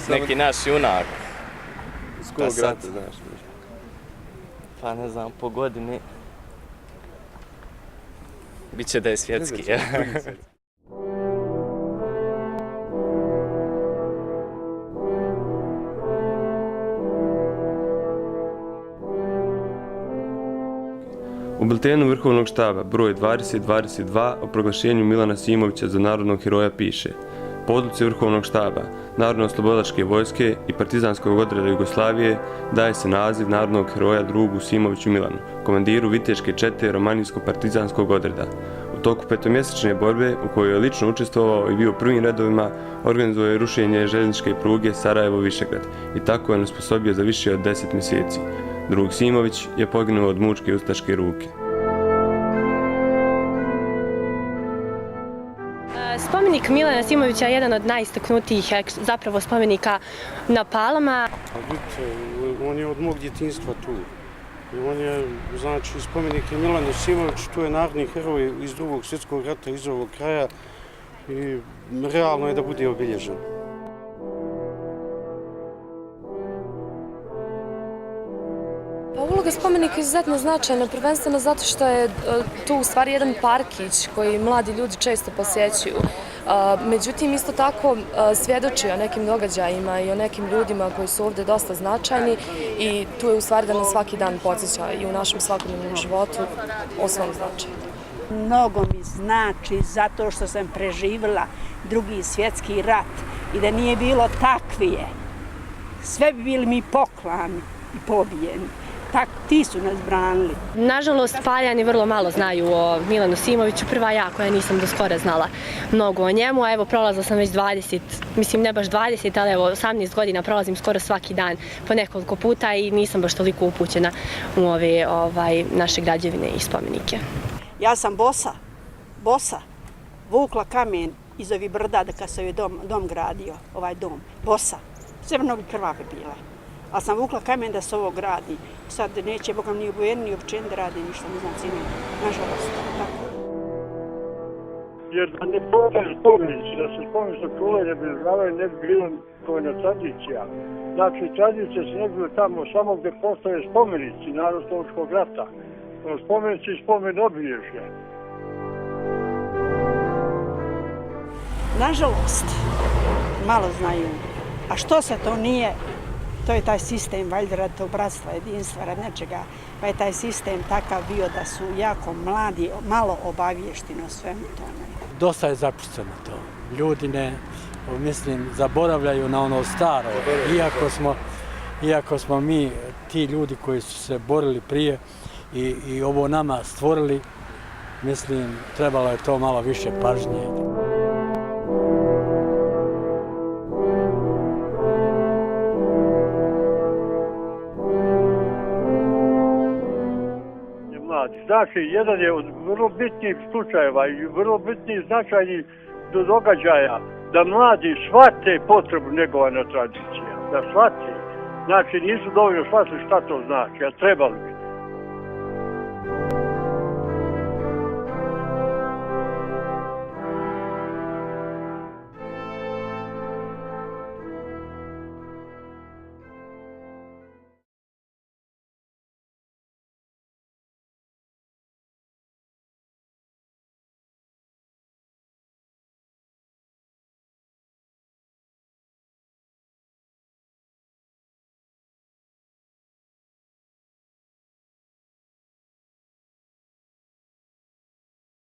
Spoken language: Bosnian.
Neki naš junak. Iz kog rata, znaš? Pa ne znam, po godini. Biće da je svjetski, ja. U biltenu Vrhovnog štaba broj 2022 o proglašenju Milana Simovića za narodnog heroja piše: po odluci Vrhovnog štaba Narodno-oslobodilačke vojske i partizanskog odreda Jugoslavije daje se naziv narodnog heroja drugu Simoviću Milanu, komandiru Viteške čete romanijsko-partizanskog odreda. U toku petomjesečne borbe, u kojoj je lično učestvovao i bio u prvim redovima, organizovao je rušenje željezničke pruge Sarajevo-Višegrad i tako je nesposobio za više od 10 mjeseci. Drug Simović je poginuo od mučke ustaške ruke. Spomenik Milana Simovića je jedan od najistaknutijih zapravo spomenika na Palama. Vidite, on je od mog djetinjstva tu. I on je, znači, spomenik je Milanu Simoviću, tu je narodni heroj iz Drugog svjetskog rata iz ovog kraja i realno je da bude obilježen. Uloga spomenika je izuzetno značajna, prvenstveno zato što je tu u stvari jedan parkić koji mladi ljudi često posjećuju. Međutim, isto tako svjedoči o nekim događajima i o nekim ljudima koji su ovdje dosta značajni i tu je u stvari da nas svaki dan podsjeća i u našem svakodnevnom životu o svom značaju. Mnogo mi znači zato što sam preživjela Drugi svjetski rat i da nije bilo takvije, sve bi bili mi poklani i pobijeni. Tak, ti su nas branili. Nažalost, Paljani vrlo malo znaju o Milanu Simoviću. Prva ja koja nisam do skora znala mnogo o njemu. Evo, prolazila sam već 20, mislim ne baš 20, ali evo 18 godina prolazim skoro svaki dan po nekoliko puta i nisam baš toliko upućena u ove naše građevine i spomenike. Ja sam bosa, vukla kamen iz ovih brda da kad se je dom gradio, ovaj dom, bosa, sve mnogi krvave bile. Ali sam vukla kamen da se ovo gradi. Sad neće, Bogom, ni obojeni, ni općen da radi ništa, ne znam cini. Nažalost, tako. Jer da ne postoje spomenici, da se spomenično čule ne bi znavaju, ne bi bilo dovoljna tradicija. Znači, tradicije se ne bi tamo samo gdje postoje spomenici Narodno-oslobodilačkog rata. Spomenici i spomen obilježja. Nažalost, malo znaju. A što se to nije? To je taj sistem, valjda radi tog bratstva, jedinstva, radi nečega, pa je taj sistem takav bio da su jako mladi, malo obavješteni o svemu tome. Dosta je zapušteno to. Ljudi zaboravljaju na ono staro, iako smo mi ti ljudi koji su se borili prije i ovo nama stvorili, trebalo je to malo više pažnje. Znači, jedan je od vrlo bitnih slučajeva i vrlo bitnih značajnih događaja da mladi shvate potrebu njegovanja tradicija, da shvate. Znači, nisu dovoljno shvatili šta to znači, a trebali bi.